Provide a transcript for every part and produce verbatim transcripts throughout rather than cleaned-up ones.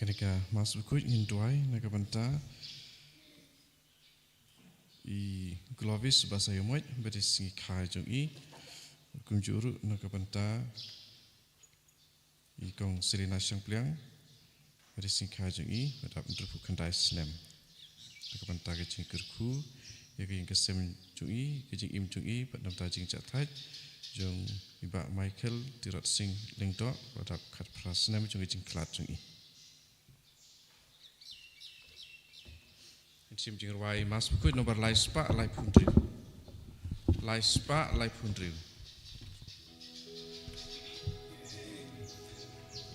Kane ka Mass Bakhuid ngin duwai na ka bynta i Glovis Basaiawmoit, bad i sngi kha jong i, kumjuh ruh na ka bynta i Kong Selina Shangpliang, bad i sngi kha jong i, ba dap hynriewphew khyndai snem. Na ka bynta ka jingkyrkhu ïa ka ïing ka sem jong i, ka jingim jong i, bad na ka bynta jingjahthait jong i Bah Michael Tirot Sing Lyngdoh, ba dap khatphra snem jong ka jingkhlad jong i. Ngin shim jingrwai Mass Bakhuid nombar lai spah laiphew hynriew. Lai spah laiphew hynriew.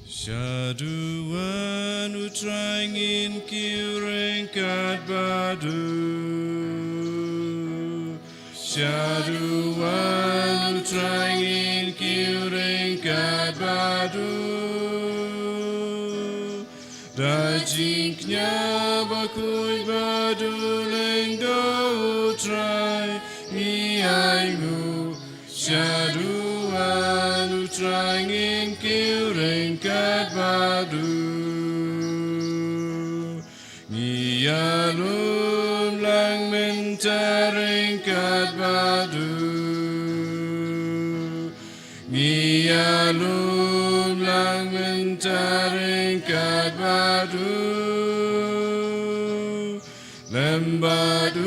Sha duwan U Trai ngin kiew ryngkat bad u. Sha duwan U Trai ngin kiew ryngkat bad u. Da jingkñia bakhuid bad u lyngdoh U Trai ngi ainguh. Sha duwan U Trai ngin kiew ryngkat bad u. Ngi ïalum lang mynta ryngkat bad u. Ngi ïalum lang mynta ryngkat bad u. Lem bad u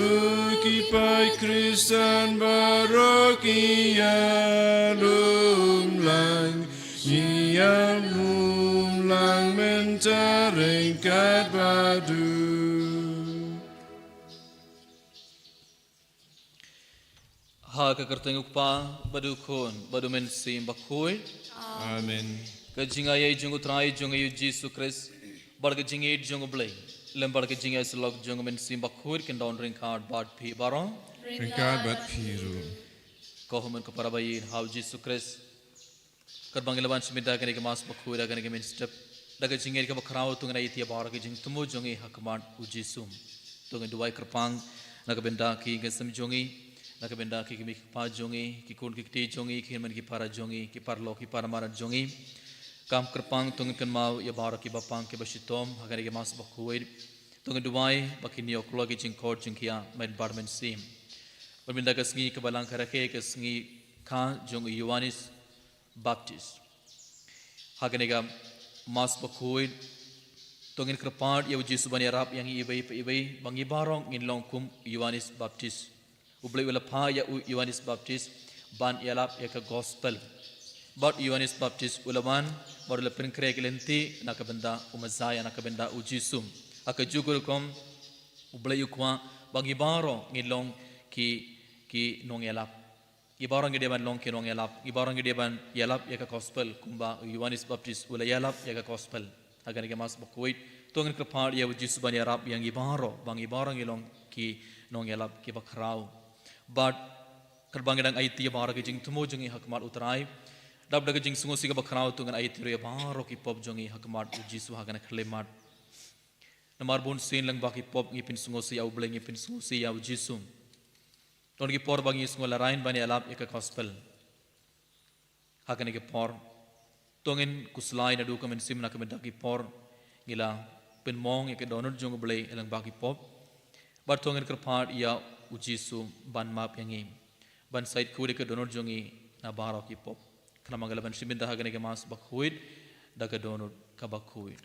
ki paid Khristan baroh ki ïalum lang. Ngi ïalum lang mynta ryngkat bad u. Ha ka kyrteng U Kpa, bad U Khun, bad U Mynsiem Bakhuid. Amen. Ka jingaiei jong U Trai jong ngi U Jisu Khrist, bad ka jingïeit jong U Blei, lem bad ka jingïasyllok jong U Mynsiem Bakhuid, kin don ryngkat bad phi baroh. Ryngkat bad phi ruh. Ko hynmen ko para ba ïeit ha U Jisu Khrist. Katba ngi la wan shim bynta kane ka Mass Bakhuid ha kane ka mynstep, da ka jingngeit kaba khraw to ngin ïa ïaid ïa baroh ki jingthmu jong ngi ha khmat U Jisu. To ngin duwai kyrpang na ka bynta ki ïing ki sem jong ngi, na ka bynta ki kmie ki kpa jong ngi, ki khun ki kti jong ngi, ki hynmen ki para jong ngi, ki paralok ki para marjan jong ngi. Kam kyrpang to ngin kynmaw ïa baroh kiba pang kiba shitom ha kane ka Mass Bakhuid. To ngin duwai ba kin ïoh kloi ki jingkhot jingkhiah mynbar mynsiem. Ban bynta ka sngi kaba lang ka rakhe ka sngi kha jong u Ïoannis Baptist. Ha kane ka Mass Bakhuid to ngin kyrpad ïa U Jisu ban ïarap ïa ngi iwei pa iwei ba ngi baroh ngin long kum u Ïoannis Baptist. U Blei u la phah ïa u Ïoannis Baptist ban ïalap ïa ka gospel. Bad u Ïoannis Baptist u la wan bad u la pynkhreh ki lynti na ka bynta u Messaïah, na ka bynta U Jisu. Ha kajuh ka rukom U Blei u kwah ba ngi baroh ngin long ki, ki nongïalap. Ngi baroh ngi dei ban long ki nongïalap. Ngi baroh ngi dei ban ïalap ïa ka gospel kumba u Ïoannis Baptist u la ïalap ïa ka gospel. Ha kane ka Mass Bakhuid to ngin kyrpad ïa U Jisu ban ïarap ïa ngi baroh ba ngi baroh ngin long ki nongïalap kiba khraw. Bad katba ngi dang aiti ïa baroh ki jingthmu jong ngi ha khmat U Trai, dap da ka jingsngewsih kaba khraw to ngin aiti ruh ïa baroh ki pop jong ngi ha khmat U Jisu ha kane ka khyllipmat. Namar bunsien lyngba ki pop ngi pynsngewsih ïa U Blei, ngi pynsngewsih ïa U Jisu. Don ki por ba ngi sngew larain ban ïalap ïa ka gospel. Ha kane ka por to ngin khuslai naduh ka mynsiem na ka bynta ki por ngi la pynmong ïa ka dohnud jong U Blei lyngba ki pop. Bad to ngin kyrpad ïa U Jisu ban map ïa ngi, ban shait khuid ïa ka dohnud jong ngi na baroh ki pop. Khnang ba ngi lah ban shim bynta ha kane ka Mass Bakhuid da ka dohnud kaba khuid.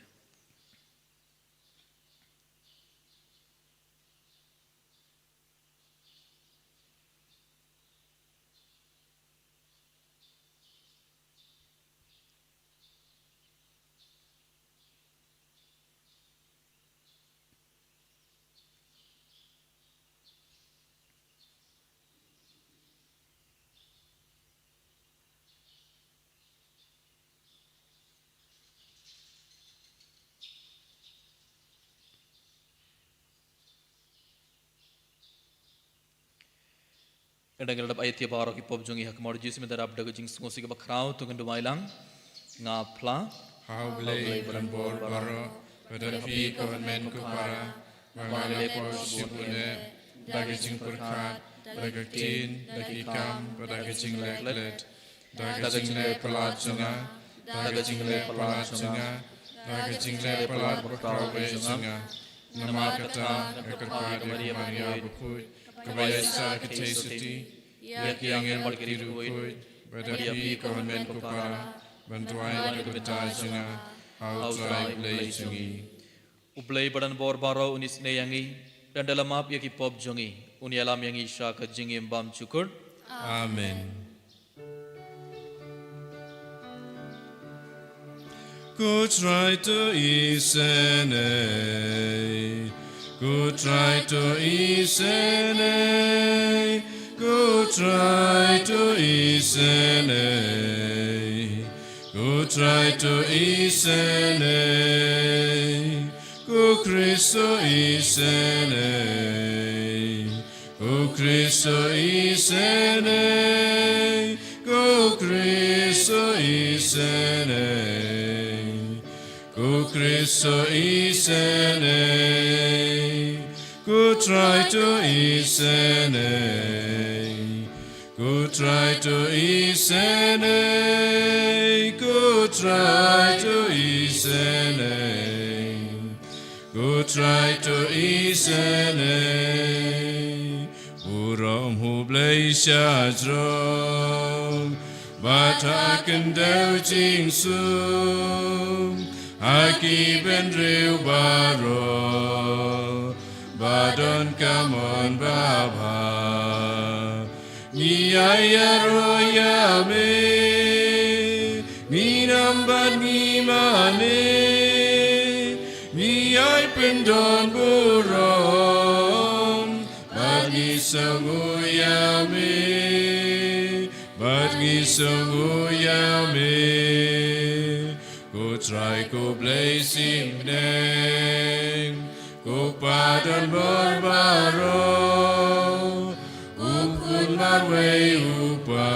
Ynda ngi la dep aiti ïa baroh ki pop jong ngi ha khmat U Jisu, mynta dap da ka jingsngewsih kaba khraw to ngin duwai lang. Nga phla ha U Blei uba don bor baroh, bad ha phi ko hynmen ko para, ba nga la poi shibun eh, da ka jingpyrkhat, da ka ktien, da ki kam, bad da ka jingleh klet, da ka jingleh palat jong nga, da ka jingleh palat jong nga, da ka jingleh palat bakhraw jong nga. Namar kata nga kyrpad ïa ka Maria bakhuid, kaba ïaisah kyrteng sotti ïa ki angel bad ki riewkhuid, bad ïa phi ko hynmen ko para, ban duwai na ka bynta jong nga ha U Trai U Blei jong ngi. U Blei ba don bor baroh un isynei ïa ngi, un da la map ïa ki pop jong ngi, un ïalam ïa ngi sha ka jingim bymjukut. Amen. Ko Trai to isynei, ko Trai to isynei, ko Trai to isynei, ko Trai to isynei, ko Khrist to isynei, ko Khrist to isynei, ko Khrist to isynei, ko Khrist to isynei, ko Trai to isynei, ko Trai to isynei, ko Trai to isynei, ko Trai to isynei. Burom U Blei shajrong, bad ha khyndew jingsuk, ha ki bynriew baroh ba don ka mon babha. Ngi ai ïaroh ïa me, ngi nam bad ngi mane, ngi ai pyndonburom, bad ngi sngewnguh ïa me, bad ngi sngewnguh ïa me. Ko Trai ko Blei shipneng, ko Pa don bor baroh, U Khun marwei U Kpa,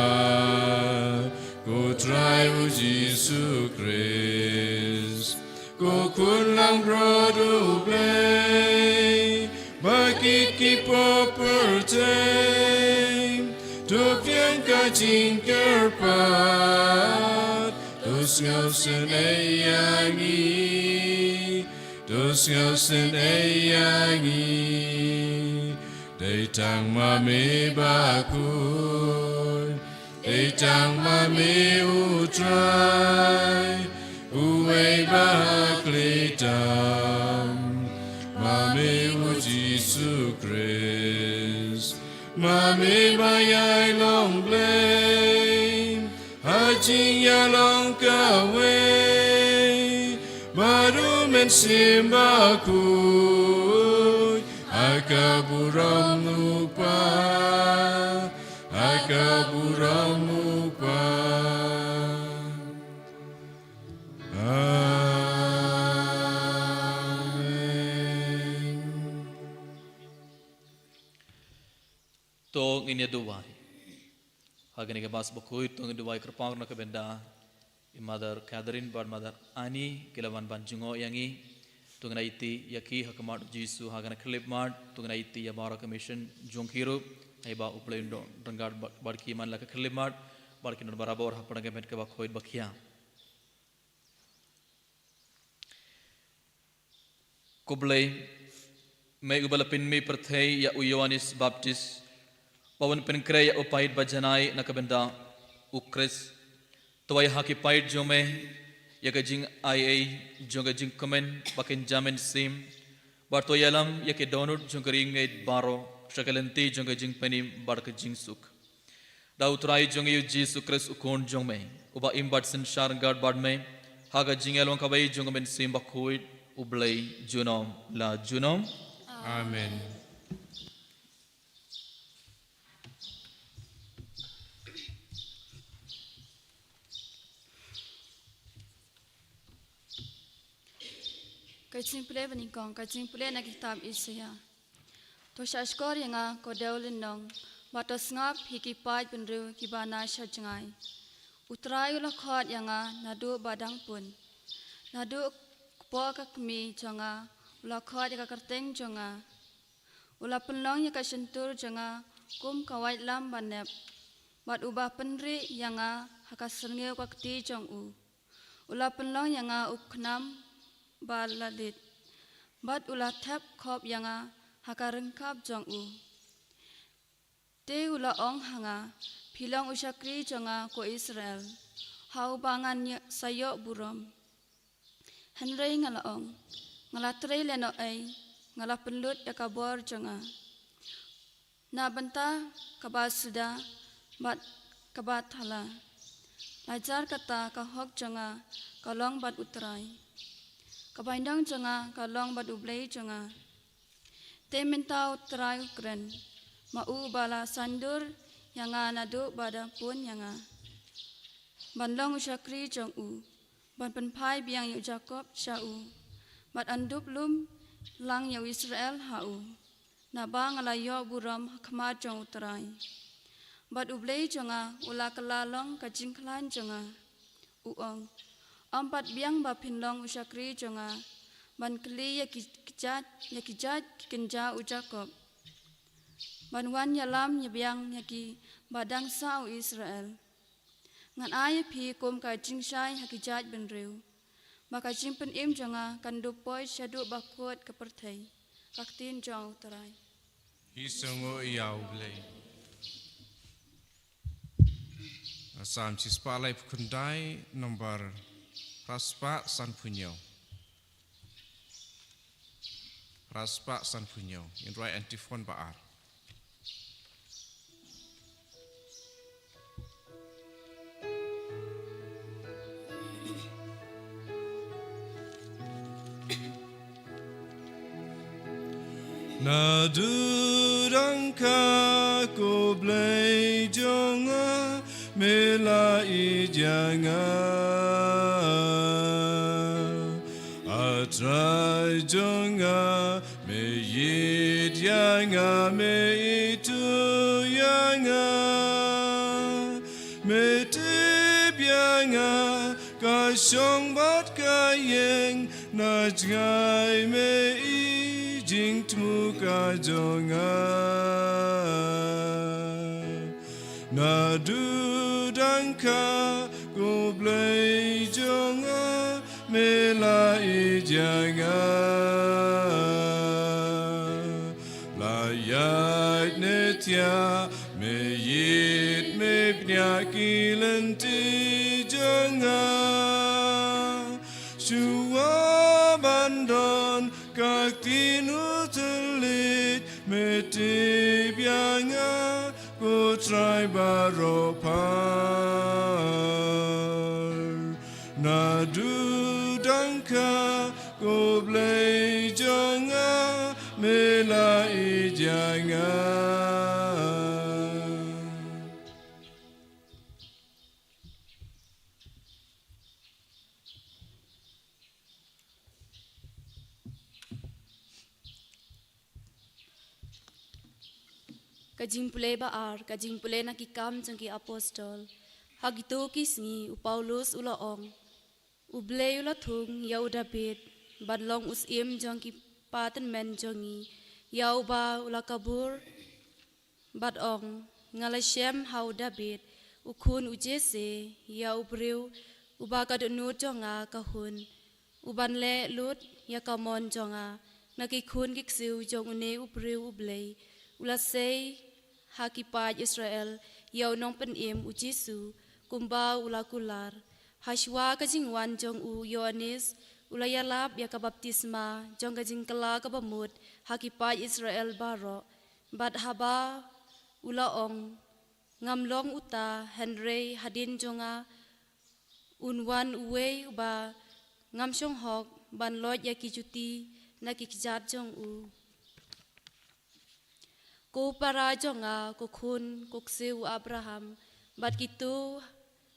ko Trai U Jisu Khrist, ko Khun langbrot U Blei, ba kit ki pop pyrthei, to pdiang ka jingkyrpad, to sngewsynei ïa ngi, to sngewsynei ïa ngi. Dei tang ma me bakhuid, dei tang ma me U Trai, uwei ba ha khlieh tam, ma me U Jisu Khrist, ma me ba ïai long Blei ha jingïalong kawei bad U Mynsiem Bakhuid, ha ka burom U Kpa, ha ka burom U Kpa. Amen. To ngin ïa duwai. Ha kane ka Mass bakhuid to ngin duwai kyrpang na ka bynta i Mother Catherine bad Mother Annie, ki la wan ban jngoh ïa ngi. To ngin aiti ïa ki ha khmat U Jisu ha kane ka khyllipmat. To ngin aiti ïa baroh ka mission jong ki ruh, ai ba U Blei un don ryngkat bad, bad ki man la ka khyllipmat, bad kin don barabor ha pdeng ka met kaba khuid ba khia. Ko Blei, me uba la pynmih pyrthei ïa u Ïoannis Baptist, ba un pynkhreh ïa u paid ba janai na ka bynta U Khrist. To ai ha ki paid jong me ïa ka jingai ei jong ka jingkmen ba kin jam mynsiem, bad to ïalam ïa ki dohnud jong ka ri ngeit baroh sha ka lynti jong ka jingpynim bad ka jingsuk. Da U Trai jong ngi U Jisu Khrist U Khun jong me, uba im bad synshar ryngkat bad me ha ka jingïalong kawei jong ka Mynsiem Bakhuid, U Blei junom la junom. Amen. Ka jingpule banyngkong, ka jingpule na ka kitab Isaïah. To shahshkor ïa nga ko dewlynnong, bad to sngap hi ki paid bynriew kiba na sha jngai. U Trai u la khot ïa nga naduh ba dang pun, naduh kpoh ka kmie jong nga u la khot ïa ka kyrteng jong nga. U la pynlong ïa ka shyntur jong nga kum ka waitlam ba nep, bad uba pynrieh ïa nga ha ka syrngiew ka kti jong u. U la pynlong ïa nga u khnam ba la leit, bad u la thep khop ïa nga ha ka ryngkap jong u. Te u la ong ha nga, phi long u shakri jong nga ko Israel, ha uba ngan sa ïoh burom. Hynrei nga la ong, nga la trei lehnohei, nga la pynlut ïa ka bor jong nga na bynta kaba suda bad kaba thala. Lajal kata ka hok jong nga ka long bad U Trai, ka bainong jong nga ka long bad U Blei jong nga. Te mynta U Trai u kren, ma u ba la saiñdur ïa nga naduh ba da bun ïa nga, ban long u shakri jong u, ban pynphai biang ïa u Jakob sha u, bad ban dup lum lang ïa u Israel ha u. Naba nga la ïoh burom ha khmat jong U Trai, bad U Blei jong nga u la kylla long ka jingkhlaiñ jong nga. U ong, ym pat biang ba phin long u shakri jong nga, ban kylli ïa ki jait, ïa ki jait ki kynja u Jakob, ban wan ïalam ïabiang ïa ki ba dang sah u Israel. Ngan ai ïa phi kum ka jingshai ha ki jaitbynriew, ba ka jingpynim jong nga kan dup poi shaduh ba kut ka pyrthei. Ka ktien jong U Trai. Ïasngewbha ïa U Blei. Salm shispah laiphew khyndai, nombar phraspah sanphew hynñiew. Phraspah sanphew hynñiew. Ngin rwai antiphon ba ar. Naduh dang kha, ko Blei jong nga, me la ïeit ïa nga. A Trai jong nga, me ïeit ïa nga, me ithuh ïa nga. Me tip ïa nga, ka shong bad ka ïeng, na jngai me i jingthmu ka jong nga. Naduh dang kha, ko Blei jong nga, me la ïeit ïa nga. La ïaid ne thiah, me ïeit me pynïaid ki lynti jong nga. Shuwa ban don ka ktien u thylliej, me tip ïa nga, ko Trai baroh pha. Naduh dang kha, ko Blei jong nga, me la ïeit ïa nga. Ka jingpule ba ar, ka jingpule na Ki Kam jong ki Apostol. Ha kito ki sngi u Paulus u la ong, U Blei u la thung ïa u Dabid, bad long u syiem jong ki patynmen jong ngi, ïa uba u la kabur, bad ong, nga la shem ha u Dabid, u khun u Jesse, ïa u briew uba ka dohnud jong nga ka hun, u ban leh lut ïa ka mon jong nga na ki khun ki ksiew jong une u briew u Blei. U la sei ha ki paid Israel ïa u Nongpynim u Jisu, kumba u la kular. Hashwa ka jingwan jong u Ïoannis, u la ïalap ïa ka baptisma jong ka jingkylla kaba mut ha ki paid Israel baroh. Bad haba u la ong, ngam long uta, hynrei hadien jong nga un wan uwei uba ngam shong hok ban loit ïa ki juti na ki kjat jong u. Ko para jong nga, ko khun, ko ksiew u Abraham, bad kito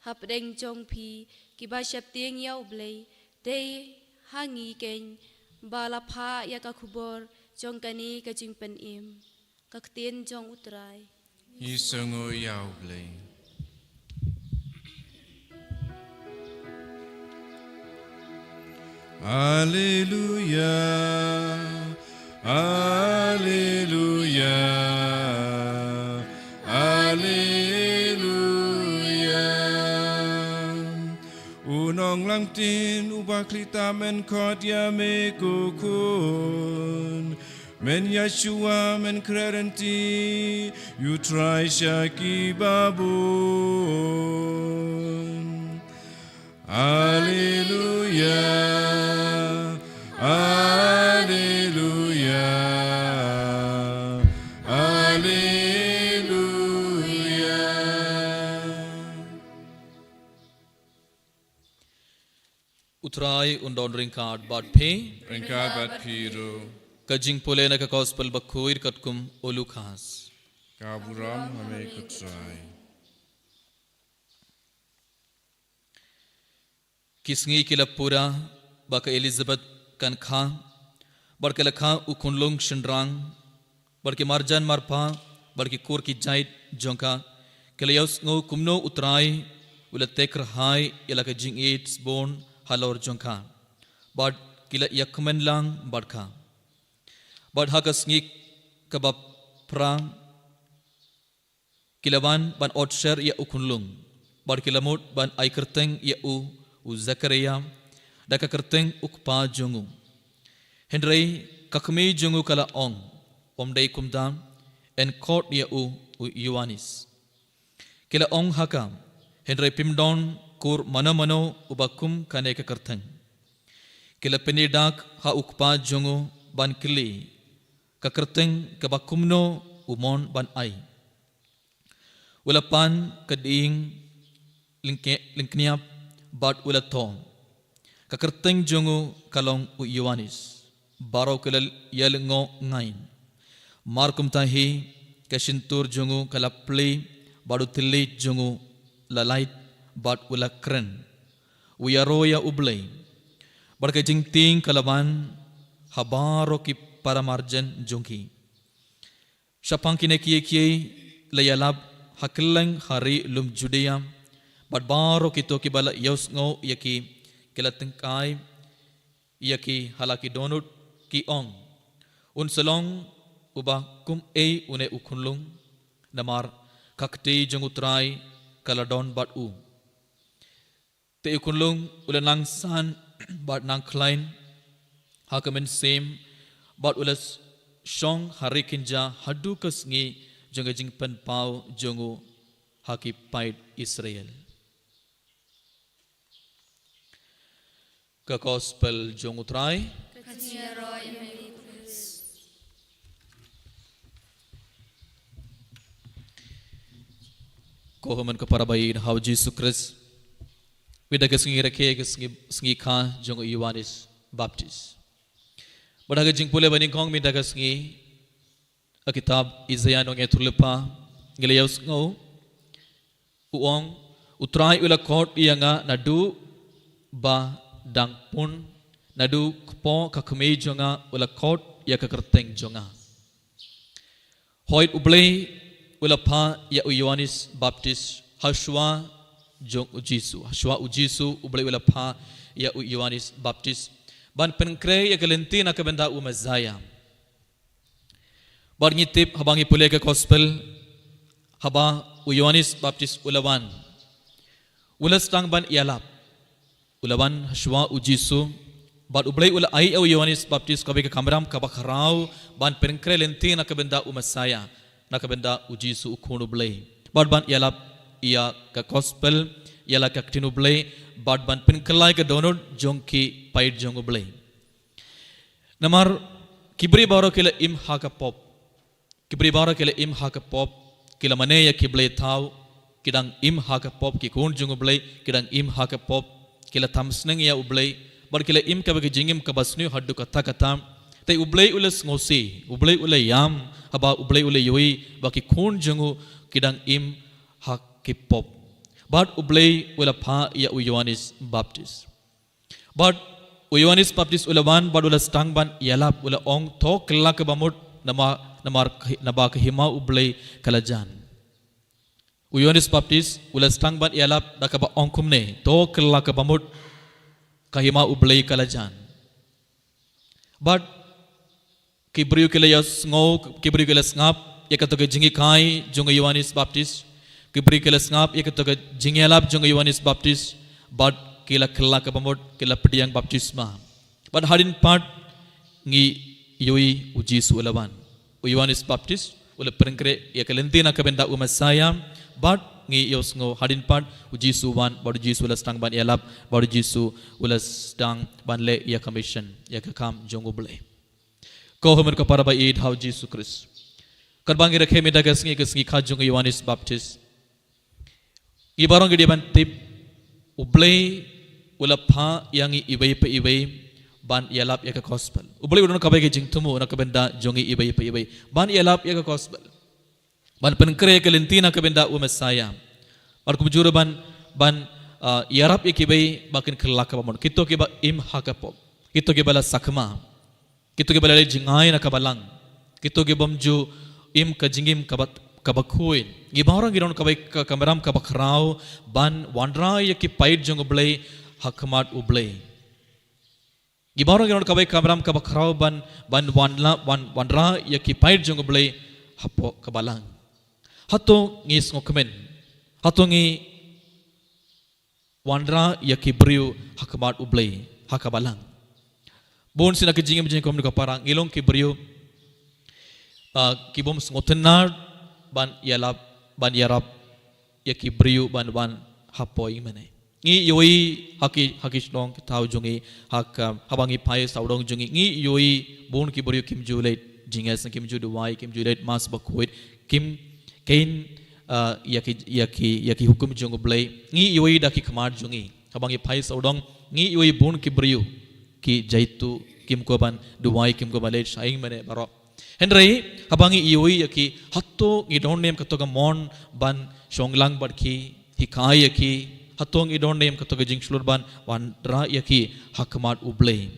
hapdeng jong phi kiba sheptieng ïa u Blei, dei ha ngi keiñ ba la phah ïa ka khubor jong kane ka jingpynim. Ka ktien jong U Trai. Ïasngewbha ïa U Blei. Alleluia, alleluia, alleluia. U nonglang Tin uba khlita men khot ïa me ko khun. Men ïa shuwa men kren ti ïa u Trai sha ki babun. Alleluia. Alleluia. Alleluia. U Trai un don ryngkat bad phi. Ryngkat bad phi ruh. Ka jingpule na ka Gospel bakhuid katkum u Lukas. Ka burom ha me ko Trai. Ki sngi ki la pura, ba ka Elizabeth kan kha, bad ka la kha u khunlung shynrang, bad ki marjan marpa, bad ki kur ki jait jong ka, ki la ïohsngew kumno u Trai u la teh kyrhai ïa la ka jingïeit sbun halor jong ka, bad ki la ïakmen lang bad ka. Bad ha ka sngi kaba phra, ki la wan ban ot sher ïa u khunlung, bad ki la mut ban ai kyrteng ïa u, u Zakaria, da ka kyrteng u kpa jong u. Hynrei ka kmie jong u ka la ong, ym dei kumta, yn khot ïa u, u Ïoannis. Ki la ong ha ka, hynrei phim don kur mano mano uba kum kane ka kyrteng. Ki la pynïaid ha u kpa jong u ban kylli, ka kyrteng kaba kumno u mon ban ai. U la pan ka dieng lyngke-, lyngkniap bad u la thoh, ka kyrteng jong u ka long u Ïoannis. Baroh ki la ïalyngngoh ngai. Mar kumta hi ka shyntur jong u ka la plie, bad u thylliej jong u la lait, bad u la kren, u ïaroh ïa U Blei. Bad ka jingtieng ka la wan ha baroh ki para marjan jong ki. Shaphang kine kiei kiei la ïalap ha kylleng ha ri lum Judia, bad baroh kito kiba la ïohsngew ïa ki, ki la tyngkai ïa ki ha la ki dohnud, ki ong, un sa long uba kum ei une u khunlung, namar ka kti jong u Trai ka la don bad u. Te u khunlung u la nang san bad nang khlaiñ ha ka mynsiem, bad u la shong ha ri kynja haduh ka sngi jong ka jingpynpaw jong u ha ki paid Israel. Ka Gospel jong u Trai. Ka jingïaroh ïa me ko Khrist. Ko hynmen ko para ba ïeit ha u Jisu Khrist. Mynta ka sngi rakhe ka sngi, sngi kha jong u Ïoannis Baptis. Bad ha ka jingpule ba nyngkong mynta ka sngi, ha kitab Isaïah nongïathuhlypa, ngi la ïohsngew u ong, u Trai u la khot ïa nga naduh ba dang pun, naduh kpoh ka kmie jong nga u la khot ïa ka kyrteng jong nga. Hooid, U Blei u la phah ïa u Ïoannis Baptis ha shuwa jong u Jisu. Ha shuwa u Jisu, U Blei u la phah ïa u Ïoannis Baptis ban pynkhreh ïa ka lynti na ka bynta u Messiah. Bad ngi tip haba ngi pule ka Gospel, haba u Ïoannis Baptis u la wan, u la sdang ban ïalap. U la wan ha shuwa u Jisu, bad U Blei u la ai ïa u Ïoannis Baptis kawei ka kamram kaba khraw ban pynkhreh lynti na ka bynta u Messiah, na ka bynta u Jisu u Khun U Blei. Bad ban ïalap ïa ka Gospel, ïa la ka ktien U Blei, bad ban pynkylla ïa ka dohnud jong ki paid jong U Blei. Namar ki briew baroh ki la im ha ka pop. Ki briew baroh ki la im ha ka pop, ki la mane ïa ki blei thaw, ki dang im ha ka pop, ki khun jong U Blei, ki dang im ha ka pop, ki la tham sneng ïa U Blei, bad ki la im kaba ka jingim kaba sniew haduh katta katta. Te U Blei u la sngewsih, U Blei u la ïam, haba U Blei u la ïohi ba ki khun jong u ki dang im ha ki pop. Bad U Blei u la phah ïa u Ïoannis Baptis. Bad u Ïoannis Baptis u la wan bad u la sdang ban ïalap, u la ong, to kylla kaba mut, namar, namar, naba ka hima U Blei ka la jan. U Ïoannis Baptis u la sdang ban ïalap da kaba ong kumne, to kylla kaba mut, ka hima U Blei ka la jan. Bad ki briew ki la ïohsngew, ki briew ki la sngap ïa kato ka jinghikai jong u Ïoannis Baptis. Ki briew ki la sngap ïa kato ka jingïalap jong u Ïoannis Baptis. Bad ki la kylla kaba mut, ki la pdiang baptisma. Bad hadien pat ngi ïohi u Jisu u la wan. U Ïoannis Baptist u la pynkhreh ïa ka lynti na ka bynta u Messaïah, bad ngi ïohsngew hadien pat u Jisu u wan, bad u Jisu u la sdang ban ïalap, bad u Jisu u la sdang ban leh ïa ka mission, ïa ka kam jong U Blei. Ko hynmen ko para ba ïeit ha u Jisu Khrist. Katba ngi rakhe mynta ka sngi, ka sngi kha jong u Ïoannis Baptist, ngi baroh ngi dei ban tip, U Blei u la phah ïa ngi iwei pa iwei ban ïalap ïa ka gospel. U Blei u don kawei ka jingthmu na ka bynta jong ngi iwei pa iwei ban ïalap ïa ka gospel, ban pynkhreh ïa ka lynti na ka bynta u Messaïah. Bad kumjuh ruh ban, ban, ah, ïarap ïa kiwei ba kin kylla kaba mut, kito kiba im ha ka pop, kito kiba la sakma, kito kiba la leit jngai na ka balang, kito ki bym ju im ka jingim kaba, kaba khuid. Ngi baroh ngi don kawei ka kamram kaba khraw ban wanrah ïa ki paid jong U Blei ha khmat U Blei. Ngi baroh ngi don kawei ka kamram kaba khraw ban, ban wanla, wan, wanrah ïa ki paid jong U Blei hapoh ka balang. Hato ngi sngewkmen? Hato ngi wanrah ïa ki briew ha khmat U Blei ha ka balang? Bun sien ha ka jingim jong ngi kum ka para ngi long ki briew, ah, ki bym sngewtynnad ban ïalap, ban ïarap ïa ki briew ban wan hapoh ïing mane. Ngi ïohi ha ki, ha ki shnong ki thaw jong ngi, ha ka, haba ngi phai sawdong jong ngi, ngi ïohi bun ki briew kim ju leit jingïaseng, kim ju duwai, kim ju leit Mass Bakhuid, kim kein, ah, ïa ki, ïa ki, ïa ki hukum jong U Blei. Ngi ïohi da ki khmat jong ngi. Haba ngi phai sawdong, ngi ïohi bun ki briew ki jaituh, kim kwah ban duwai, kim kwah ban leit sha ïing mane baroh. Hynrei haba ngi ïohi ïa ki, hato ngi don ne em kato ka mon ban shong lang bad ki, hikai ïa ki? Hato ngi don ne em kato ka jingshlur ban wanrah ïa ki ha khmat U Blei?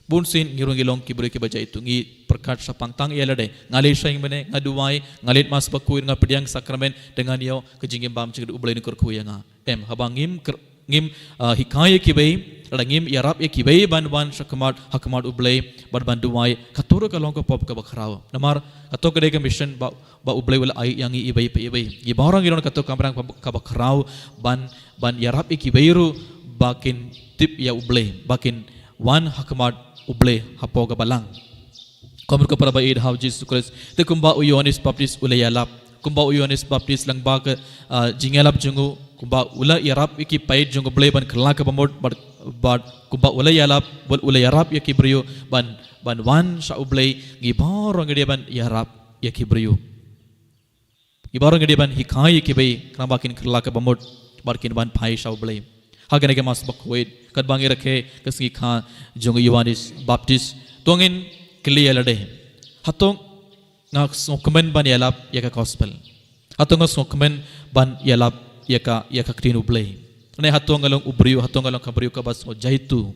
Bun sien ngi ruh ngi long ki briew kiba jaituh, ngi pyrkhat shaphang tang ïa lade. Nga leit sha ïing mane, nga duwai, nga leit Mass Bakhuid, nga pdiang sakramen, te ngan ïoh ka jingim bymjukut, U Blei un kyrkhu ïa nga. Em, haba ngim kyr-, ngim, ah, hikai ïa kiwei, lada ngim ïarap ïa kiwei ban wan sha khmat, ha khmat U Blei bad ban duwai, kato ruh ka long ka pop kaba khraw. Namar kato ka dei ka mission ba, ba U Blei u la ai ïa ngi iwei pa iwei. Ngi baroh ngi don kato ka kamram kaba, kaba khraw ban, ban ïarap ïa kiwei ruh ba kin tip ïa U Blei, ba kin wan ha khmat U Blei hapoh ka balang. Ko hynmen ko para ba ïeit ha u Jisu Khrist, te kumba u Ïoannis Baptist u la ïalap, kumba u Ïoannis Baptist lyngba ka, ah, jingïalap jong u, kumba u la ïarap ïa ki paid jong U Blei ban kylla kaba mut, bad, bad kumba u la ïalap, bad u la ïarap ïa ki briew ban, ban wan sha U Blei, ngi baroh ngi dei ban ïarap ïa ki briew. Ngi baroh ngi dei ban hikai ïa kiwei khnang ba kin kylla kaba mut bad kin wan phai sha U Blei. Ha kane ka Mass Bakhuid, katba ngi rakhe ka sngi kha jong u Ïoannis Baptist, to ngin kylli ïa lade, hato nga sngewkmen ban ïalap ïa ka gospel? Hato nga sngewkmen ban ïalap ïa ka, ïa ka ktien U Blei? Ne hato nga long u briew, hato nga long ka briew kaba sngew jaituh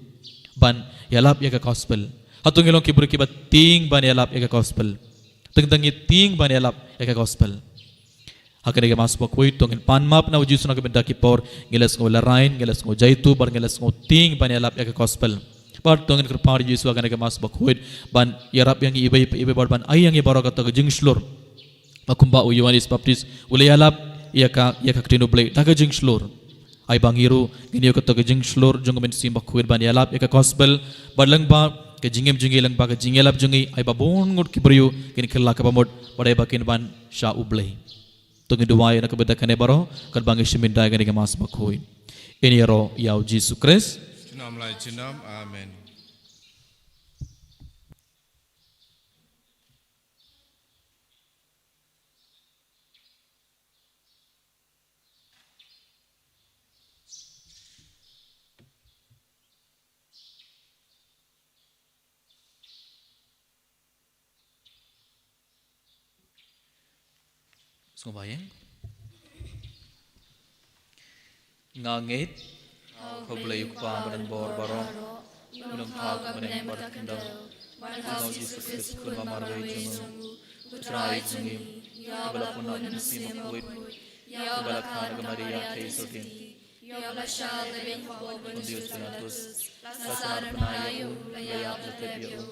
ban ïalap ïa ka gospel? Hato ngi long ki briew kiba tieng ban ïalap ïa ka gospel? Teng teng ngi tieng ban ïalap ïa ka gospel. Ha kane ka Mass Bakhuid to ngin pan map na u Jisu na ka bynta ki por ngi la sngew larain, ngi la sngew jaituh, bad ngi la sngew tieng ban ïalap ïa ka gospel. Bad to ngin kyrpad ïa u Jisu ha kane ka Mass Bakhuid ban ïarap ïa ngi iwei pa iwei, bad ban ai ïa ngi baroh kato ka jingshlur. Ba kumba u Ïoannis Baptist u la ïalap ïa ka, ïa ka ktien U Blei da ka jingshlur, ai ba ngi ruh ngin ïoh kato ka jingshlur jong ka Mynsiem Bakhuid ban ïalap ïa ka gospel, bad lyngba ka jingim jong ngi, lyngba ka jingïalap jong ngi, ai ba bun ngut ki briew kin kylla kaba mut, bad ai ba kin wan sha U Blei. To ngin duwai na ka bynta kane baroh katba ngi shim bynta ïa kane ka Mass Bakhuid. Ngin ïaroh ïa u Jisu Khrist. Junom la junom. Amen. Sngewbha ïa nga. Nga ngeit ha U Blei U Kpa badonbor baroh, U Nongthaw uba ha bneng bad ha ka khyndew, bad ha U Jisu Khrist u Khun ba marwei jong u, U Trai jong ngi, uba la pynlong da U Mynsiem Bakhuid, ïa uba la kha na ka Maria Theisotti, ïa uba la shah lade ha u Pontius Pilatus, la sah bnai ïa u, la ïap la tep ïa u,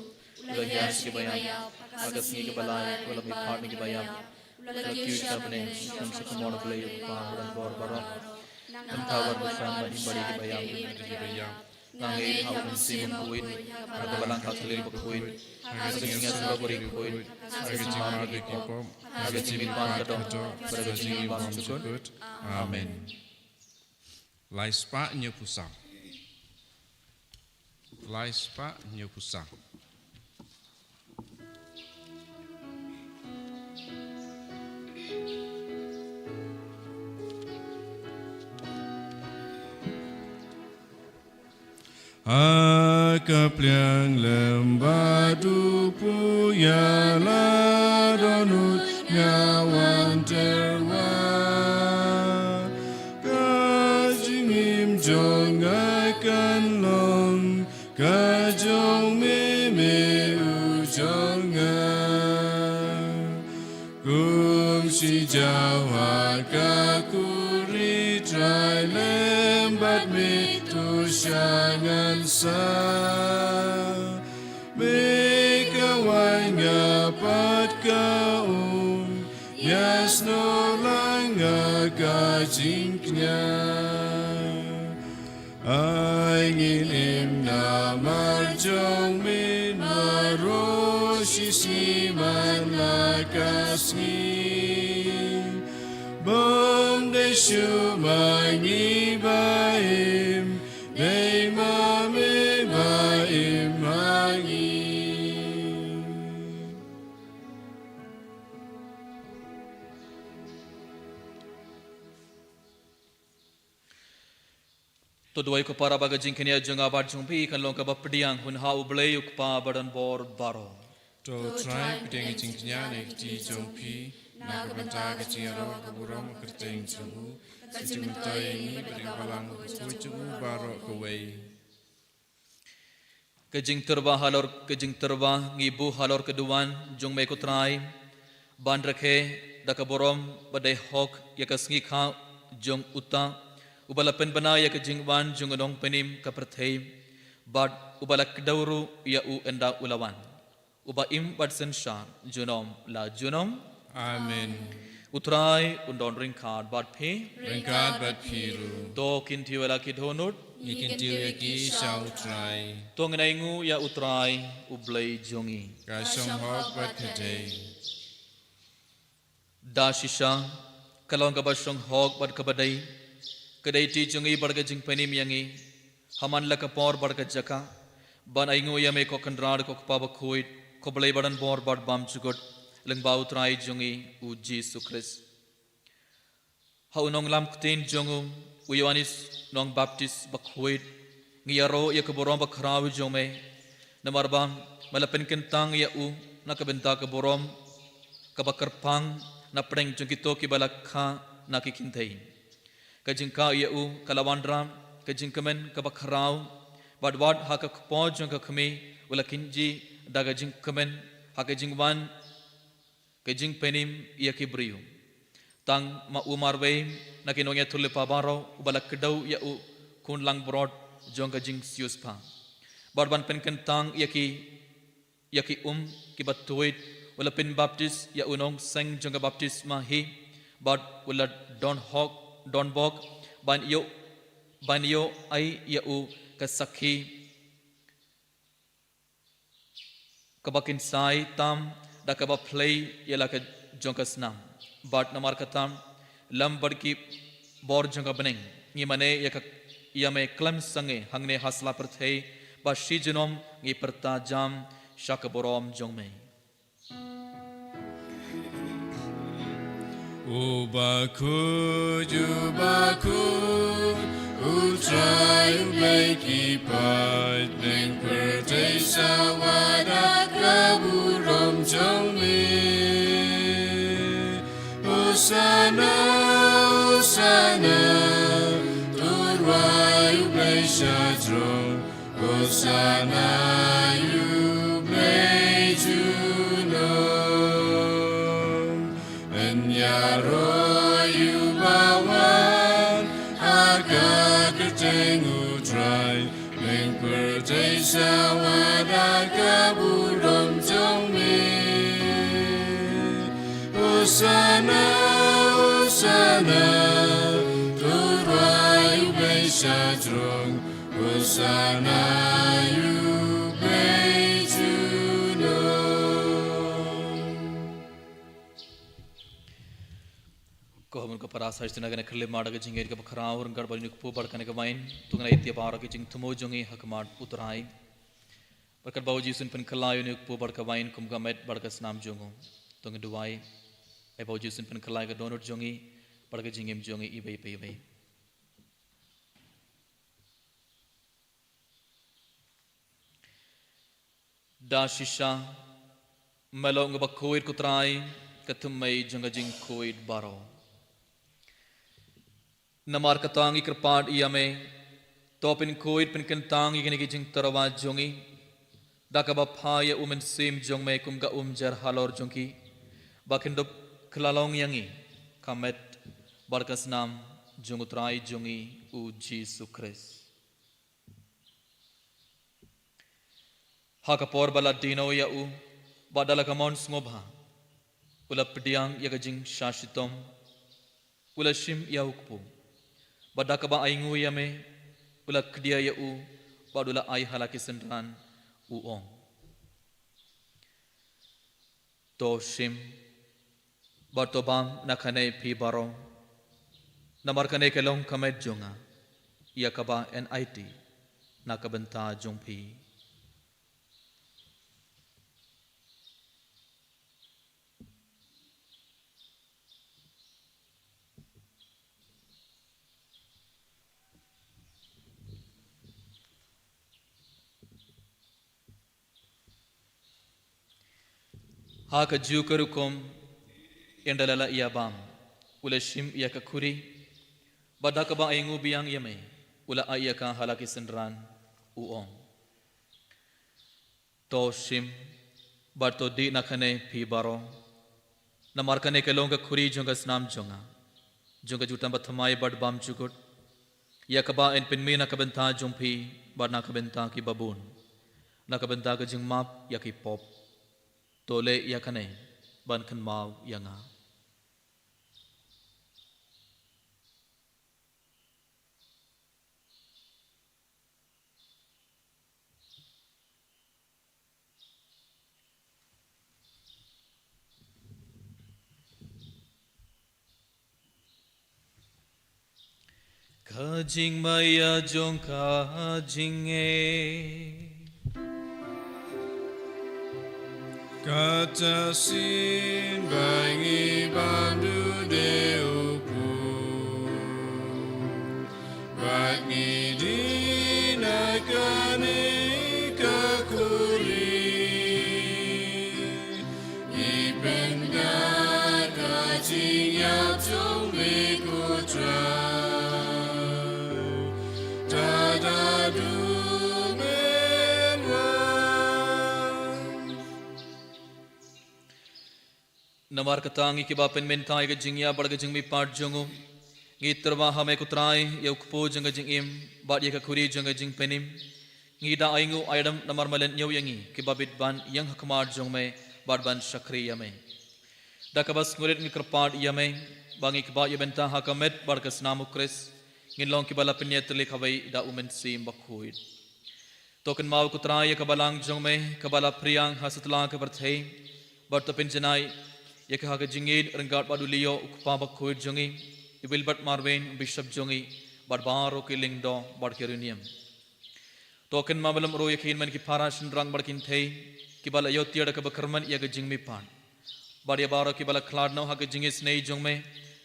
u la hiar sha ki baïap, ha ka sngi kaba lai u la mihpat na ki baïap, u la kiew sha bneng, u la shong sha kamon U Blei U Kpa badonbor baroh. Nangta wat ba shan bad im bad ïa kiba ïap. Nang ïeit ha u Mynsiem Bakhuid, ha ka Balang Katholik bakhuid, ha ka jingïasyllok bakhuid, ha ka jingmar ba ki pop, ha ka jingmihpat ka doh, bad ha ka jingim bymjukut. Amen. Lai spah hynñiew phew saw. Lai spah hynñiew phew saw. Ha ka pliang lem bad u puya la dohnud nga wan terwa. Ka jingim jong nga kan long ka jong me, me u jong nga. Kum shi jaw ha ka khuri, Trai, lem bad me to sha ngan sa. Me ka waiñ, nga pat ka um, ïasnoh lang nga ka jingkñia. Ai ngin im namar jong me, baroh shi sngi man la ka sngi. Bym dei shuh ma ngi ba im, dei ma me ba im ha ngi. To duwai ko para ba ka jingkñia jong nga bad jong phi kan long kaba pdiang hun ha U Blei U Kpa badonbor baroh. To Trai, pdiang ka jingkñia na ka kti jong phi, na ka bynta ka jingïaroh ka burom ka kyrteng jong u, ka jingmyntoi ïa ngi bad ka balang bakhuid jong u baroh kawei. Ka jingtyrwa halor, ka jingtyrwa ngi buh halor ka duwan jong me ko Trai, ban rakhe da ka burom ba dei hok ïa ka sngi kha jong uta uba la pynbna ïa ka jingwan jong u Nongpynim ka pyrthei, bad uba la kdew ruh ïa u ynda u la wan, uba im bad synshar junom la junom. Amen. U Trai un don ryngkat bad phi. Ryngkat bad phi ruh. To kyntiew ïa la ki dohnud. Ngi kyntiew ïa ki sha U Trai. To ngin ainguh ïa U Trai, U Blei jong ngi. Ka shong hok bad ka dei. Da shisha ka long kaba shong hok bad kaba dei, ka dei kti jong ngi bad ka jingpynim ïa ngi, ha man la ka por bad ka jaka, ban ainguh ïa me ko Kynrad ko Kpa bakhuid, ko Blei badonbor bad bymjukut, lyngba U Trai jong ngi U Jisu Khrist. Ha u nonglam ktien jong u, u Ïoannis Nongbaptis bakhuid, ngi ïaroh ïa ka burom bakhraw jong me, namar ba me la pynkyntang ïa u na ka bynta ka burom kaba kyrpang na pdeng jong kito kiba la kha na ki kynthei. Ka jingkha ïa u ka la wanrah ka jingkmen kaba khraw, bad wat ha ka kpoh jong ka kmie u la kynjih da ka jingkmen ha ka jingwan ka jingpynim ïa ki briew. Tang ma u marwei na ki nongïathuhlypa baroh uba la kdew ïa u khun langbrot jong ka jingsiewspah, bad ban pynkyntang ïa ki, ïa ki um kiba tuid, u la pynbaptis ïa u nongseng jong ka baptisma hi, bad u la don hok, don bok ban ïoh, ban ïoh ai ïa u ka sakhi kaba kynsai tam da kaba phlei ïa la ka jong ka snam. Bad namar kata, lem bad ki bor jong ka bneng, ngi mane ïa ka, ïa me khlem sangeh hangne ha sla pyrthei, ba shi junom ngi pyrta jam sha ka burom jong me. U bakhuid, u bakhuid, U Trai U Blei ki paid, bneng pyrthei sa wad ha ka burom jong me. Hosana, Hosana, to rwai U Blei sha jrong, Hosana ïa U Blei junom. Yn ïaroh ïa uba wan ha ka kyrteng U Trai, bneng pyrthei sa wad ha ka burom jong me. Hosana, Hosana, to rwai Sha jrong, Hosanna, U Blei junom. Ko ha mon ka para, sa shisien ngi kylli ïa ka jingïeit kaba khraw ryngkat bad ïa une u kpu bad kane ka wain. To ngin ïa ïa baroh ki jingthmu jong ngi ha khmat U Trai. Bad katba u Jisu un pynkylla ïa une u kpu bad ka wain kum ka met bad ka snam jong u, to ngin duwai. Ai ba u Jisu un pynkylla ïa ka dohnud jong ngi bad ka jingim jong ngi iwei pa iwei. Da shisha, me long uba khuid ko Trai, ka thymmei jong ka jingkhuid baroh. Namar kata ngi kyrpad ïa me, to pynkhuid pynkyntang ïa kine ki jingtyrwa jong ngi, da kaba phah ïa u Mynsiem jong me kum ka umjer halor jong ki, ba kin dup kylla long ïa ngi ka met bad ka snam jong u Trai jong ngi u Jisu Khrist. Ha ka por ba la dino ïa u, bad da la ka mon sngewbha, u la pdiang ïa ka jingshah shitom, u la shim ïa u kpu, bad da kaba ainguh ïa me, u la khdia ïa u, bad u la ai ha la ki synran, u ong: To shim, bad to bam na kane phi baroh. Namar kane ka long ka met jong nga, ïa kaba yn aiti na ka bynta jong phi. Ha kajuh ka rukom, ynda la la ïa bam, u la shim ïa ka khuri, bad da kaba ainguh biang ïa me, u la ai ïa ka ha la ki synran, u ong: To shim, bad to dih na kane phi baroh. Namar kane ka long ka khuri jong ka snam jong nga, jong ka jutang bathymmai bad bymjukut, ïa kaba yn pynmih na ka bynta jong phi, bad na ka bynta ki babun, na ka bynta ka jingmap ïa ki pop. To leh ïa kane ban kynmaw ïa nga. Ka jingmaïa jong ka jingngeit. Kata shisien ba ngi bam duh de u kpu, bad ngi dih na kane ka khuri, ngi pynda ka jingïap jong me ko Trai, da da duh men wan. Namar kata ngi kiba pynmynta ïa ka jingïap bad ka jingmihpat jong u, ngi tyrwa ha me ko Trai, ïa u kpu jong ka jingim, bad ïa ka khuri jong ka jingpynim. Ngi da ainguh ai adam namar me lynñiew ïa ngi, kiba bit ban ïeng ha khmat jong me, bad ban shakri ïa me. Da kaba sngewrit ngi kyrpad ïa me, ba ngi kba ïa bynta ha ka met bad ka snam u Khrist, ngin long kiba la pynïatylli kawei da u Mynsiem Bakhuid. To kynmaw ko Trai ïa ka balang jong me, kaba la phriang ha satlak ka pyrthei, bad to pynjanai ïa ka ha ka jingïeit ryngkat bad u Leo u kpa bakhuid jong ngi, i Wilbert Marwein u bishop jong ngi, bad baroh ki lyngdoh bad ki riewniam. To kynmaw bad lem ruh ïa ki hynmen ki para shynrang bad kynthei, kiba la ïoh tiar da kaba kyrmen ïa ka jingmihpat. Bad ïa baroh kiba la khlad noh ha ka jingisynei jong me,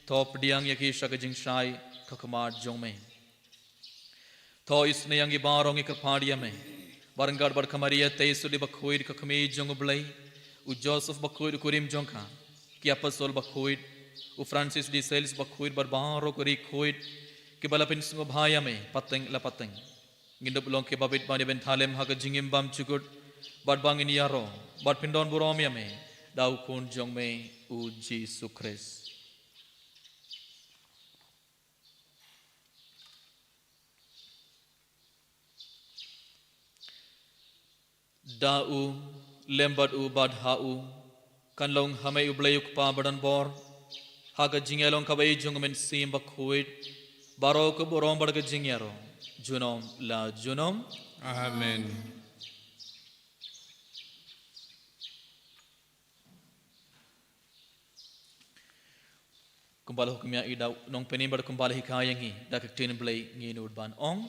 to pdiang ïa ki sha ka jingshai ha khmat jong me. To isynei ïa ngi baroh ngi kyrpad ïa me, ba ryngkat bad ka Maria Theisotti bakhuid ka kmie jong u Blei, u Joseph bakhuid u kurim jong ka, ki apostol bakhuid, u Francis de Sales bakhuid bad baroh ki riewkhuid, kiba la pynsngewbha ïa me, pateng la pateng. Ngin dup long kiba bit ban ïa bynta lem ha ka jingim bymjukut, bad ba ngin ïaroh, bad pyndonburom ïa me, da u Khun jong me, u Jisu Khrist. Da u, lem bad u bad ha u, kan long ha me u Blei u Kpa badonbor, ha ka jingïalong kaba ïeit jong u Mynsiem Bakhuid, Baroh ka burom bad ka jingïaroh junom la junom. Amen. Kumba la hukum ïa i da u nongpynim bad kumba la hikai ïa ngi da ka ktien Blei, ngin nud ban ong: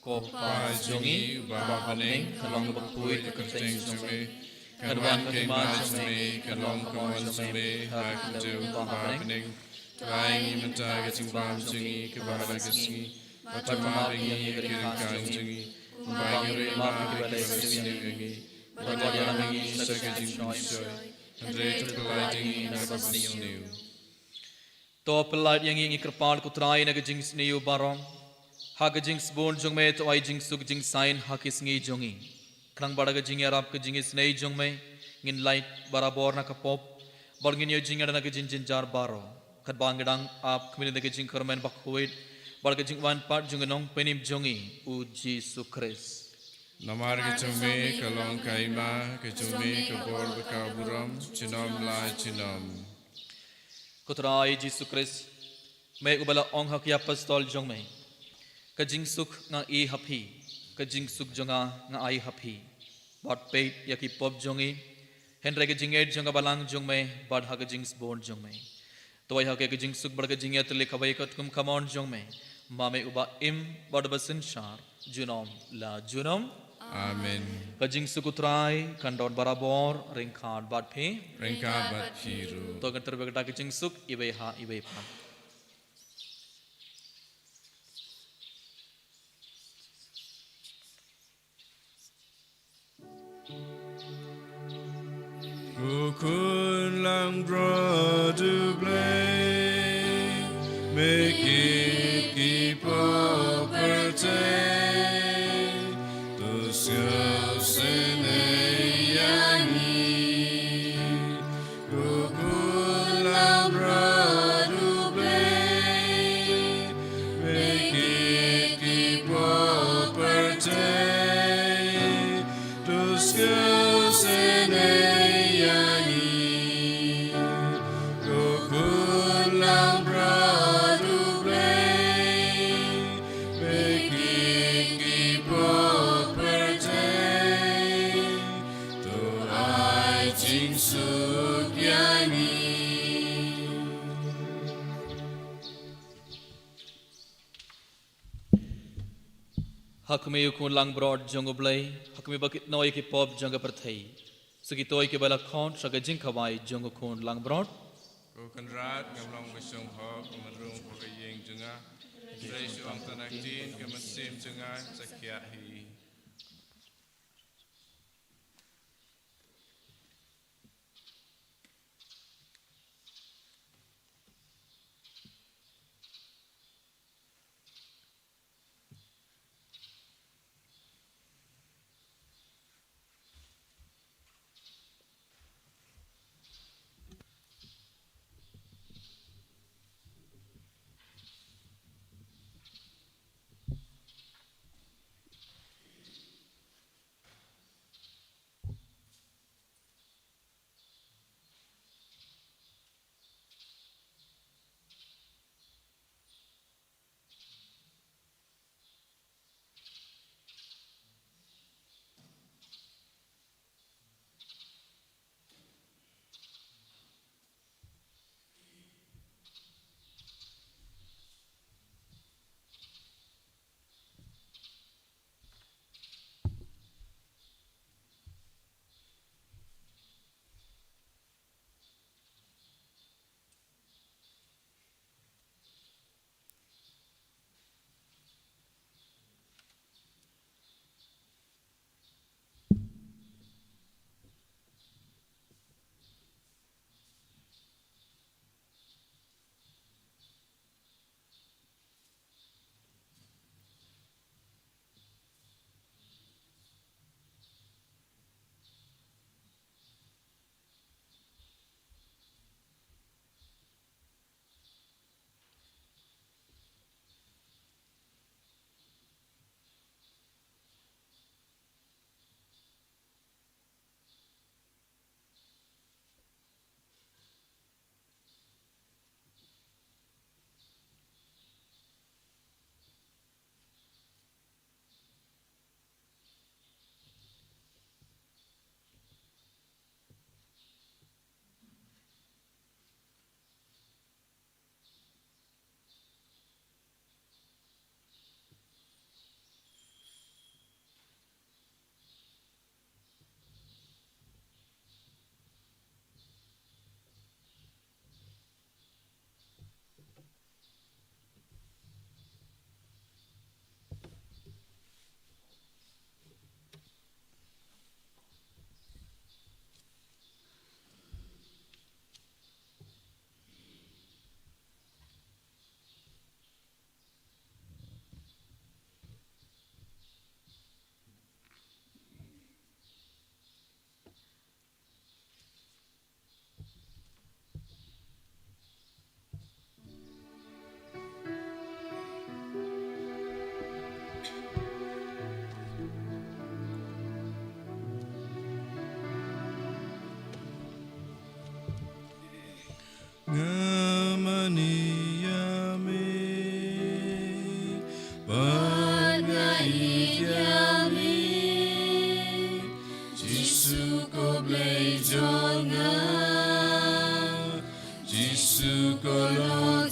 Ko Pa jong ngi uba ha bneng, kan long kaba khuid ka kyrteng jong me, kan wan ka hima jong me, kan long ka mon jong me ha ka khyndew kumba ha bneng. Trai ngi mynta ka jingbam jong ngi kaba ha ka sngi, bad to map ïa ngi ïa ka ryngkat jong ngi, kumba ngi ruh ngi map ïa kiba la ïasniew ïa ngi, bad to ïalam ïa ngi sha ka jingpynshoi, hynrei to pyllait ïa ngi na kaba sniew. To pyllait ïa ngi, ngi kyrpad ko Trai, na ka jingsniew baroh. Ha ka jingsbun jong me to ai jingsuk jingsaiñ ha ki sngi jong ngi. Khnang ba da ka jingïarap ka jingisynei jong me, ngin lait barabor na ka pop, bad ngin ïoh jingïada na ka jingjynjar baroh, katba ngi dang ap khmih na ka jingkyrmen bakhuid bad ka jingwan pat jong u nongpynim jong ngi, u Jisu Khrist. Namar ka jong me ka long ka hima, ka jong me ka bor bad ka burom junom la junom. Ko Trai Jisu Khrist, me uba la ong ha ki apostol jong me: Ka jingsuk nga ai ha phi, ka jingsuk jong nga nga ai ha phi. Wat peit ïa ki pop jong ngi, hynrei ka jingngeit jong ka balang jong me, bad ha ka jingsbun jong me to ai ha ka jingsuk bad ka jingïatylli kawei katkum ka mon jong me, ma me uba im bad uba synshar junom la junom. Amen. Ka jingsuk u Trai kan don barabor ryngkat bad phi. Ryngkat bad phi ruh. To ngin tyrwa da ka jingsuk iwei ha iwei pat. Ko khun langbrot U Blei, me kit ki pop pyrthei, to sngewsynei ïa ngi. Ko khun langbrot U Blei, me kit ki pop pyrthei, to sngewsynei ïa ngi. Ko khun langbrot U Blei, me kit ki pop pyrthei, to ai jingsuk ïa ngi. Ha khmih u khun langbrot jong U Blei, ha khmih ba kit noh ïa ki pop jong ka pyrthei. Sa kito ïa kiba la khot sha ka jingkhawai jong u khun langbrot. Ko Kynrad, ngam long ba shong hok, ngam rung ha ka ïing jong nga, hynrei shu ong tang na ka ktien, ka mynsiem jong nga sa khiah hi.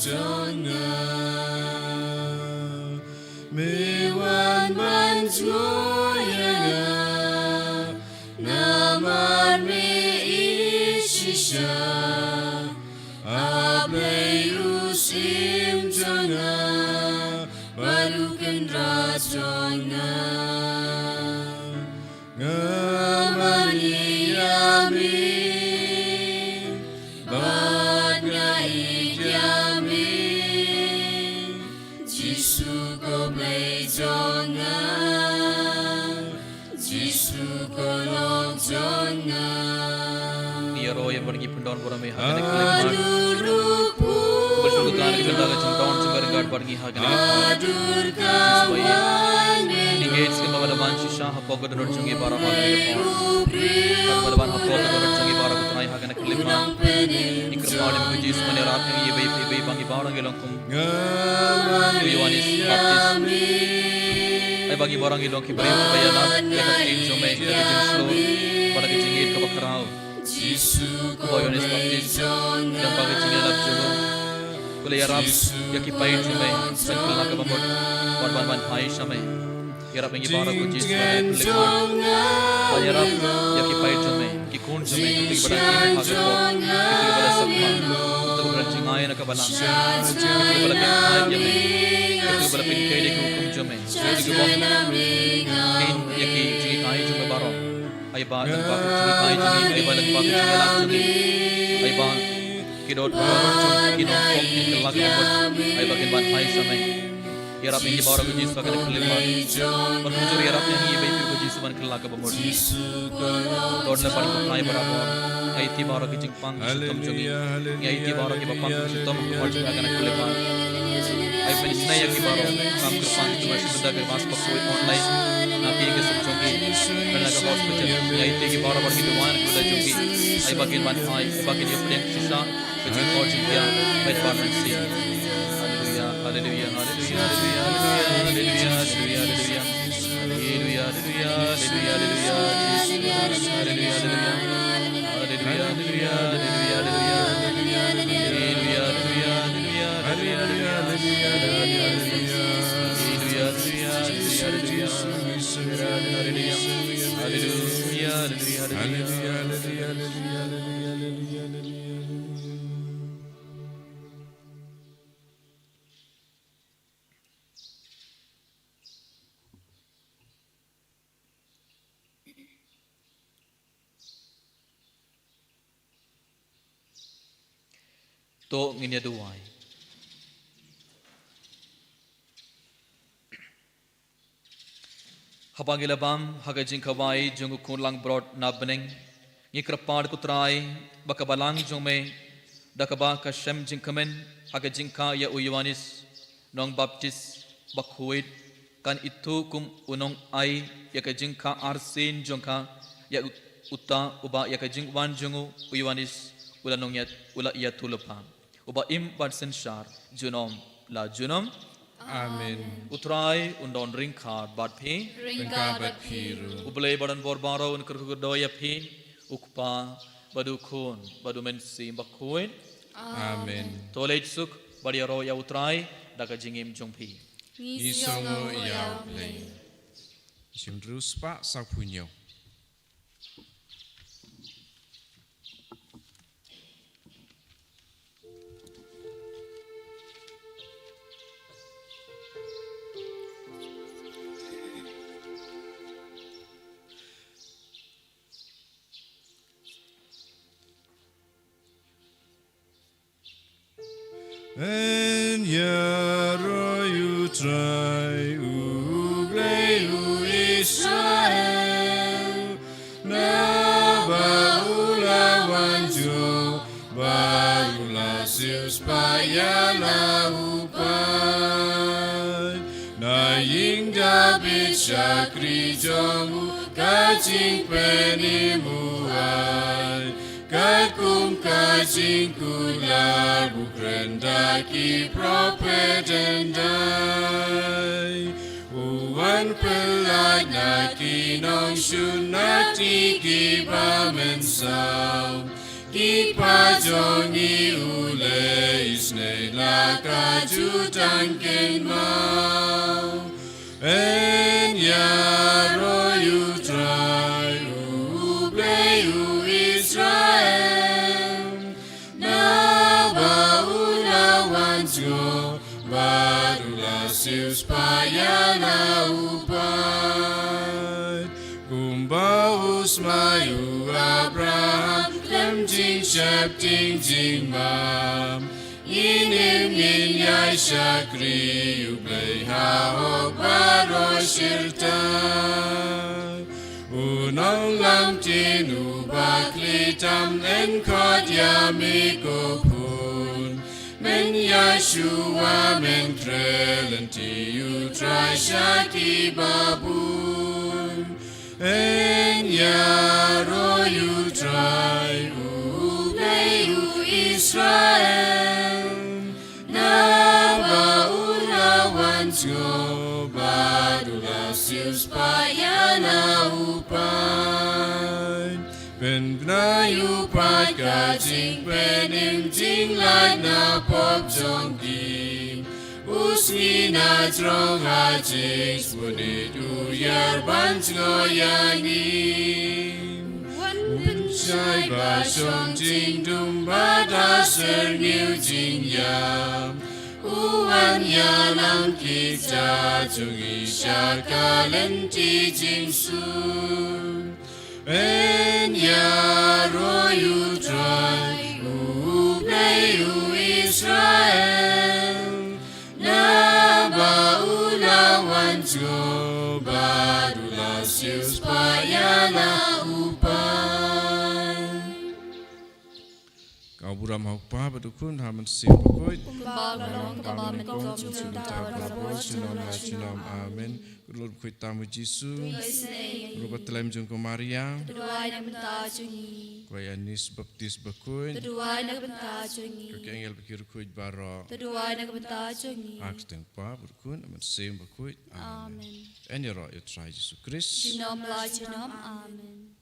jong nga. Me wan ban jngoh ïa nga, namar me ïeit shisha. A Blei u syiem jong nga, bad u kynrad jong nga. Nga mane ïa me, bad nga ïeit ïa me. Jisu ko Blei jong nga, Jisu ko Lok jong nga. Ngi ïaroh ïa bad ngi pyndon burom ïa ha kane ka khyllipmat. Kaba shu ka kane ka bynta ka jingdon jingryngkat bad ngi ha kane ka khyllipmat. Jisu ba ïeit. Ngi ngeit skhem ba la ban shisha hapoh ka dohnud jong ngi baroh ha kane ka por. Ba la ban hapoh ka dohnud jong ngi baroh ko Trai ha kane ka khyllipmat. Ngi kyrpad ïa me ko Jisu ban ïarap ïa ngi iwei pa iwei ba ngi baroh ngi long kum u Ïoannis Baptist. Ai ba ngi baroh ngi long ki briew kiba ïalap ïa ka ktien jong me da ka jingshlur bad da ka jingïeit kaba khraw. Ko Ïoannis Baptist, lyngba ka jingïalap jong u, u la ïarap ïa ki paid jong me ban kylla kaba mut bad ban wan phai sha me. Ïarap ïa ngi baroh ko Jisu ha kane ka khyllipmat. Ban ïarap ïa ki paid jong me, ki khun jong me, kito kiba dang im ha ka pop, kito kiba la sakma, kito kiba dang jngai na ka balang, kito kiba la pynthait ïa me, kito kiba la pynkheiñ ïa ki hukum jong me, kito kiba ong kheiñ ïa ki jinghikai jong me baroh. Ai ba lyngba ka jinghikai jong ngi, ai ba lyngba ka jingïalap jong ngi, ai ba ki dohnud jong ki nongpop kin kylla kaba mut, ai ba kin wan phai sha me. Ïarap ïa ngi baroh ko Jisu ha kane ka khyllipmat. Ban kumjuh ïarap ïa ngi iwei pa iwei ko Jisu ban kylla kaba mut. Don lem bad ko Trai barabor. Ngi aiti baroh ki jingpang ki shitom jong ngi. Ngi aiti baroh kiba pang ki shitom ha ka por jong ngi ha kane ka khyllipmat. Ai pynshai ïa ki baroh. Kam kyrpang ki jingmut sha bynta ka Mass bakhuid online. Na ka ïing ka sem jong ki. Kane ka hospital. Ngi aiti ki baroh bad ki duwan ki khuda jong ki. Ai ba kin wan phai, ai ba kin ïa pdiang shisha ka jingkor jingkhiah bad ban mynsiem. Haleluya, haleluya, haleluya, haleluya, haleluya, haleluya. Haleluya, haleluya, haleluya, haleluya, Jisu, haleluya, haleluya. Haleluya, haleluya, haleluya, haleluya. Haleluya, haleluya, haleluya, haleluya, haleluya. Haleluya, haleluya, haleluya, haleluya. Haleluya, haleluya, haleluya, haleluya. Haleluya, haleluya, haleluya, haleluya, haleluya. To ngin ïa duwai. Haba ngi la bam ha ka jingkhawai jong u khun langbrot na bneng, ngi kyrpad ko Trai ba ka balang jong me, da kaba ka shem jingkmen ha ka jingkha ïa u Ïoannis Nongbaptis Bakhuid, kan ithuh kum u nongai ïa ka jingkha arsien jong ka ïa u-, uta uba ïa ka jingwan jong u, u Ïoannis u la nongïat, u la ïathuhlypa, uba im bad synshar junom la junom. Amen. U Trai un don ryngkat bad phi. Ryngkat bad phi ruh. U Blei ba don bor baroh un kyrkhu kyrdoh ïa phi, u Kpa bad u Khun bad u Mynsiem Bakhuid. Amen. To leit suk bad ïaroh ïa u Trai da ka jingim jong phi. Ngi sngewnguh ïa u Blei. Shim drus pa sa punyo. Yn ïaroh ïa u Trai, u Blei u Israel, naba u la wan jngoh, bad u la siewspah ïa la u paid. Na ïing Dabid shakri jong u, ka jingpynim u ai. Katkum ka jingkular ba u kren da ki prophet hyndai, u wan pyllait na ki nongshun na ki kiba mynsaw. Ki paid jong ngi u leh isynei la ka jutang kynmaw. Yn ïaroh ïa u Trai u Blei u Israel. Naba u la wan jngoh bad u la siewspah ïa la u paid. Kumba u smai u Abraham khlem jingsheptieng jingmam. Ngin im ngin ïai shakri ïa u Blei ha hok baroh shirta. U nonglamtien u bakhleh tam yn khot ïa me ko khun. Men ïa shuwa men trei lynti ïa u Trai sha ki babun. Yn ïaroh ïa u Trai u Blei u Israel. Naba u la wan jngoh bad u la siewspah ïa la u paid. Pynbna ïa u paid ka jingpynim jinglait na pop jong ki. U sngi na jrong ha jingsbunit u ïar ban jngoh ïa ngi. Wan pynshai ba shong jingdum bad ha syrngiew jingïap. U wan ïalam ki kjat jong ngi sha ka lynti jingsuk. Yn ïaroh ïa u Trai u Blei u Israel. Naba u la wan jngoh bad u la siewspah ïa la u paid. Ka burom ha u Kpa bad u Khun ha u Mynsiem Bakhuid. Kumba ka long kaba nyngkong, junom, junom, junom. Amen. Ka lut bakhuid tam u Jisu. Ruh ka tlem jong ka Maria. Duwai na ka bynta jong ngi. Ka Ïoannis Baptist Bakhuid. Duwai na ka bynta jong ngi. Ka angel bad ki riewkhuid baroh. Duwai na ka bynta jong ngi. Ha ka kyrteng u Kpa bad u Khun, u Mynsiem Bakhuid. Amen. Amen. Yn ïaroh ïa u Trai Jisu Krist. Junom la junom. Amen.